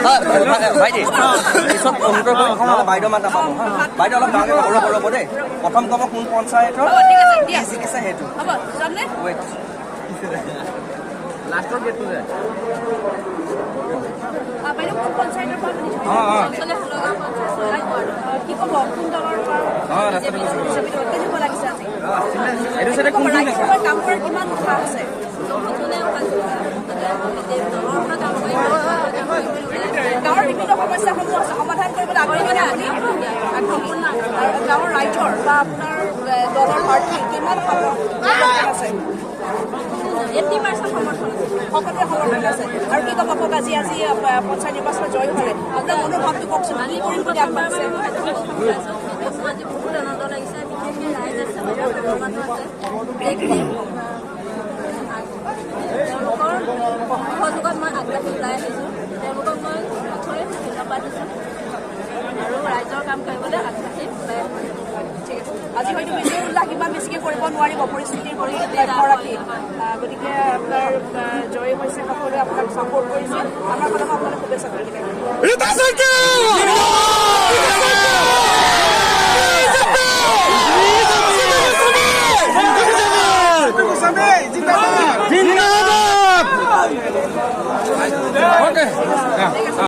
ভাইটি, পিছত অনুগ্ৰহ কৰি, নহ'লে বাইদেউ মাত নাপাব। হা, বাইদেউ, অলপ ডাঙৰকৈ ক'ব। ৰ'ব, ৰ'ব দেই। প্ৰথম ক'ব কোন পঞ্চায়তৰ হ'ব, ঠিক আছে, দিয়া। কি জিকিছে সেইটো। হ'ব, যামনে? ৱেইট। লাষ্টৰ গেটটো যে। বাইদেউ, কোন পঞ্চায়তৰ পৰা আপুনি? অঁ। কি ক'ব, কোন দলৰ পৰা? অঁ, ৰাস্তাটো গৈছে। বিজেপি দল। কেনেকুৱা লাগিছে আজি? এইটো চাইডে কোন কোন আছে? ৰাইজৰ হৈ কাম কৰাৰ কিমান উৎসাহ আছে? যোনে দলৰ পৰা কাম কৰিম। গাঁৱৰ বিভিন্ন সমস্যাসমূহ আছে, সমাধান কৰিবলৈ আগ্ৰহী নে আপুনি? আগ্ৰহী। আৰু গাঁৱৰ ৰাইজৰ বা আপোনাৰ দলৰ প্ৰাৰ্থী কিমান সমৰ্থন আছে? 80% সমৰ্থন আছে। সকলোৰে সমৰ্থন আছে। আৰু কি ক'ব, কওক, আজি আজি পঞ্চায়ত নিৰ্বাচনত জয়ী হ'লে আপোনাৰ মনোভাৱটো কওকচোন, কি কৰিম বুলি আগবাঢ়িছে? আজি বহুত আনন্দ লাগিছে। বিশেষকৈ ৰাইজ আছে, মানুহ আছে, গোটেইখিনি তেওঁলোকৰ সহযোগত মই আগবাঢ়ি ওলাই আহিছোঁ। তেওঁলোকক মই নথৈ ধন্যবাদ দিছোঁ আৰু ৰাইজৰ কাম কৰিবলৈ আগবাঢ়ি ওলাই আহিছোঁ। ঠিক আছে। আজি হয়তো বিজয় উল্লাস ইমান বেছিকে কৰিব নোৱাৰিব পৰিস্থিতিৰ প্ৰতি লক্ষ্য ৰাখি। গতিকে আপোনাৰ জয়ী হৈছে, সকলোৱে আপোনাক ছাপোৰ্ট কৰিছে। আমাৰ ফালৰ পৰা আপোনালৈ শুভেচ্ছা থাকিলে। ৰীতা শইকীয়া! জিন্দাবাদ! অ'কে।